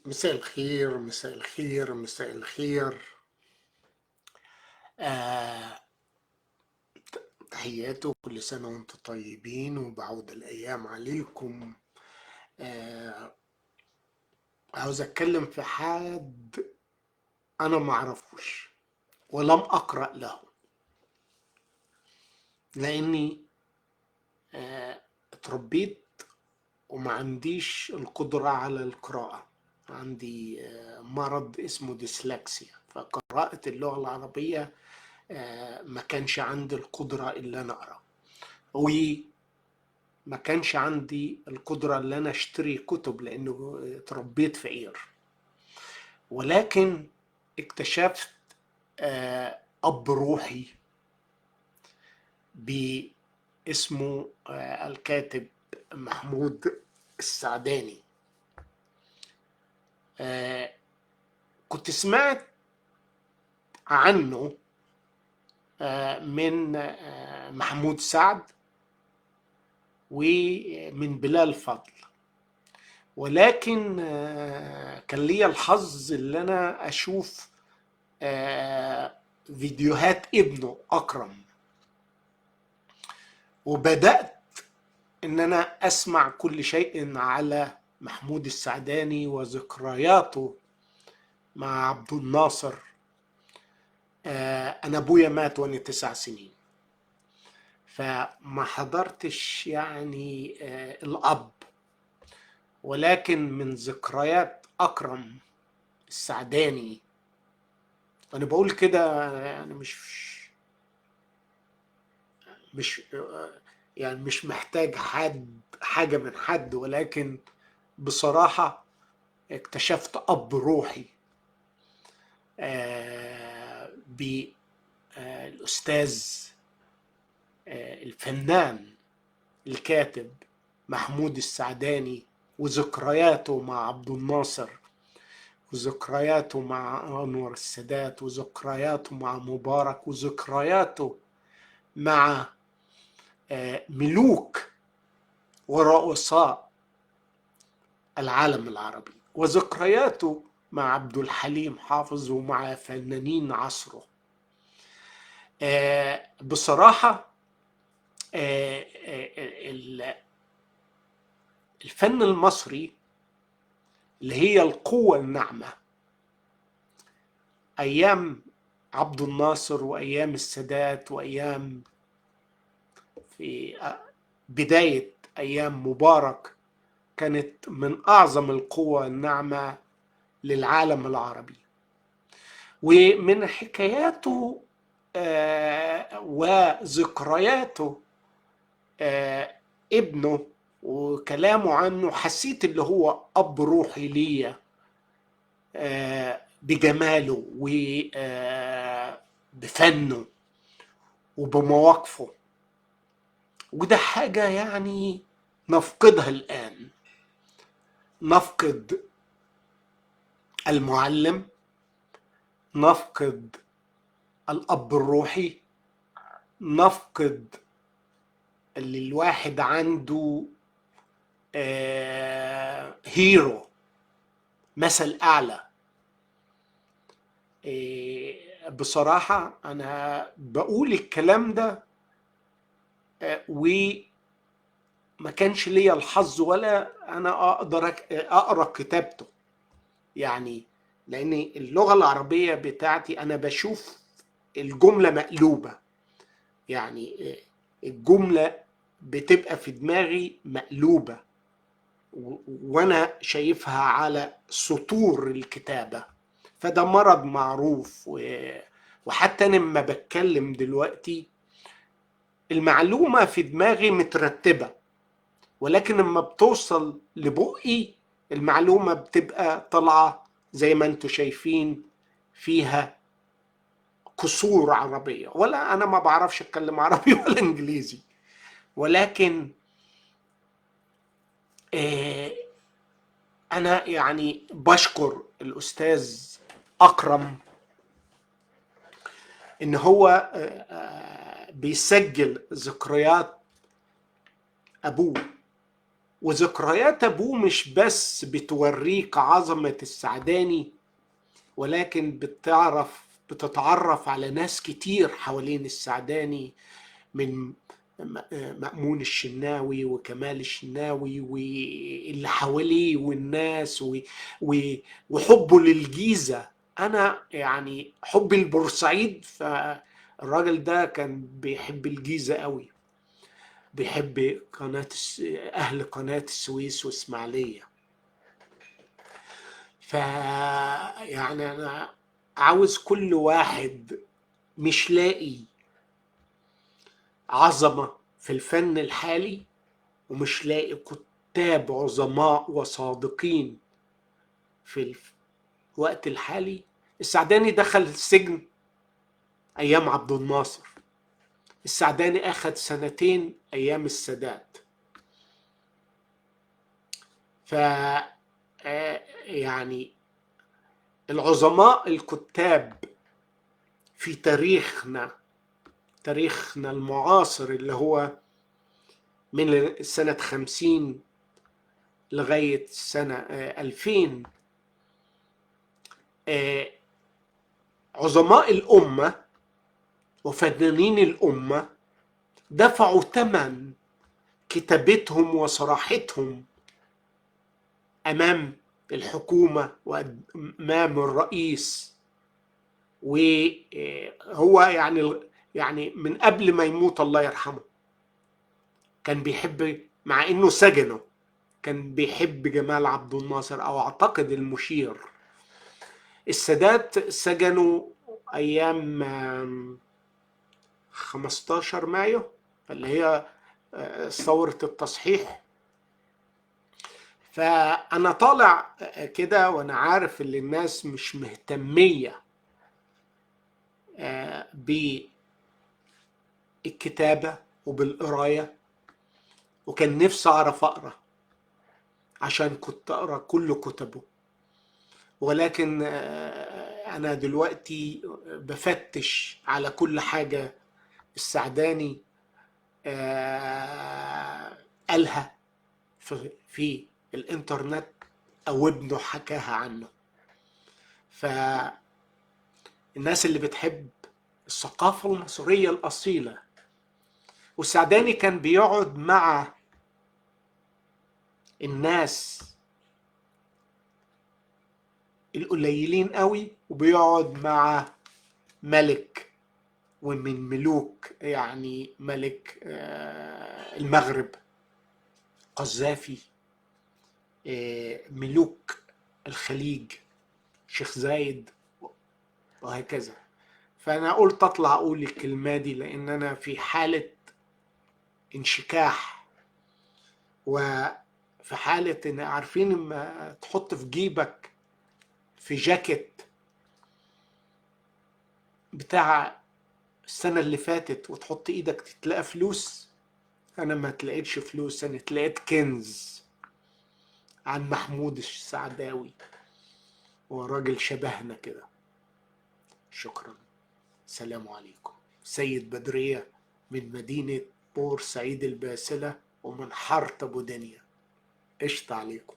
مساء الخير، مساء الخير، مساء الخير. آه، تحياتي، كل سنة وانتم طيبين وبعود الأيام عليكم. آه، عاوز أتكلم في حد أنا ما أعرفوش ولم أقرأ له، لأني اتربيت وما عنديش القدرة على القراءة. عندي مرض اسمه ديسلكسيا، فقراءة اللغة العربية ما كانش عندي القدرة اللي أنا أقرأ، وما كانش عندي القدرة اللي أنا أشتري كتب لأنه اتربيت فقير. ولكن اكتشفت أب روحي باسمه الكاتب محمود السعداني. كنت سمعت عنه من محمود سعد ومن بلال فضل، ولكن كان لي الحظ اللي أنا أشوف فيديوهات ابنه أكرم، وبدأت إن أنا أسمع كل شيء على محمود السعداني وذكرياته مع عبد الناصر. أنا أبويا مات وأنا 9 سنين، فما حضرتش يعني الأب، ولكن من ذكريات أكرم السعداني. أنا بقول كده يعني مش يعني مش محتاج حد حاجة من حد، ولكن بصراحة اكتشفت أب روحي بالأستاذ الفنان الكاتب محمود السعداني، وذكرياته مع عبد الناصر، وذكرياته مع أنور السادات، وذكرياته مع مبارك، وذكرياته مع ملوك ورؤساء العالم العربي، وذكرياته مع عبد الحليم حافظ ومع فنانين عصره. بصراحة الفن المصري اللي هي القوة الناعمة أيام عبد الناصر وأيام السادات وأيام في بداية أيام مبارك، كانت من أعظم القوى الناعمة للعالم العربي. ومن حكاياته وذكرياته ابنه وكلامه عنه، حسيت اللي هو أب روحي ليا بجماله وبفنه وبمواقفه، وده حاجة يعني نفقدها الآن. نفقد المعلم، نفقد الأب الروحي، نفقد اللي الواحد عنده هيرو، مثل أعلى. بصراحة أنا بقول الكلام ده وما كانش ليا الحظ ولا أنا أقدر أقرأ كتابته، يعني لأن اللغة العربية بتاعتي أنا بشوف الجملة مقلوبة، يعني الجملة بتبقى في دماغي مقلوبة وأنا شايفها على سطور الكتابة. فده مرض معروف، وحتى أنا لما بتكلم دلوقتي المعلومة في دماغي مترتبة، ولكن لما بتوصل لبقي المعلومة بتبقى طالعة زي ما انتوا شايفين فيها كسور عربية، ولا أنا ما بعرفش أتكلم عربي ولا إنجليزي. ولكن أنا يعني بشكر الأستاذ أكرم إن هو بيسجل ذكريات أبوه وذكريات أبوه مش بس بتوريك عظمة السعداني، ولكن بتتعرف على ناس كتير حوالين السعداني، من مأمون الشناوي وكمال الشناوي واللي حواليه والناس وحبه للجيزة. أنا يعني حبي لبورسعيد، فالراجل ده كان بيحب الجيزة قوي، بيحب أهل قناة السويس وإسماعيلية. فيعني أنا عاوز كل واحد مش لاقي عظمة في الفن الحالي ومش لاقي كتاب عظماء وصادقين في الوقت الحالي. السعداني دخل السجن أيام عبد الناصر، السعداني أخذ 2 سنين أيام السادات. ف يعني العظماء الكتاب في تاريخنا المعاصر اللي هو من سنة 50 لغاية سنة 2000، عظماء الأمة وفنانين الأمة دفعوا ثمن كتابتهم وصراحتهم أمام الحكومة وأمام الرئيس. وهو يعني من قبل ما يموت الله يرحمه كان بيحب، مع إنه سجنه، كان بيحب جمال عبد الناصر أو أعتقد المشير. السادات سجنه أيام 15 مايو اللي هي ثورة التصحيح. فأنا طالع كده وأنا عارف إن الناس مش مهتمية بالكتابة وبالقراية، وكان نفسي أعرف أقرأ عشان كنت أقرأ كل كتبه، ولكن أنا دلوقتي بفتش على كل حاجة السعداني قالها في الإنترنت أو ابنه حكاها عنه. فالناس اللي بتحب الثقافة المصرية الأصيلة، والسعداني كان بيقعد مع الناس القليلين قوي، وبيقعد مع ملك ومن ملوك، يعني ملك المغرب قذافي، ملوك الخليج شيخ زايد وهكذا. فأنا قلت أطلع أقول الكلمة دي لأن أنا في حالة انشكاح، وفي حالة إن عارفين إما تحط في جيبك في جاكيت بتاع السنة اللي فاتت وتحط إيدك تتلاقى فلوس. أنا ما تلاقيتش فلوس، أنا تلاقيت كنز عن محمود السعداوي، وراجل شبهنا كده. شكرا، سلام عليكم. سيد بدرية من مدينة بورسعيد الباسلة ومن حارة أبو دنيا. قشطة عليكم.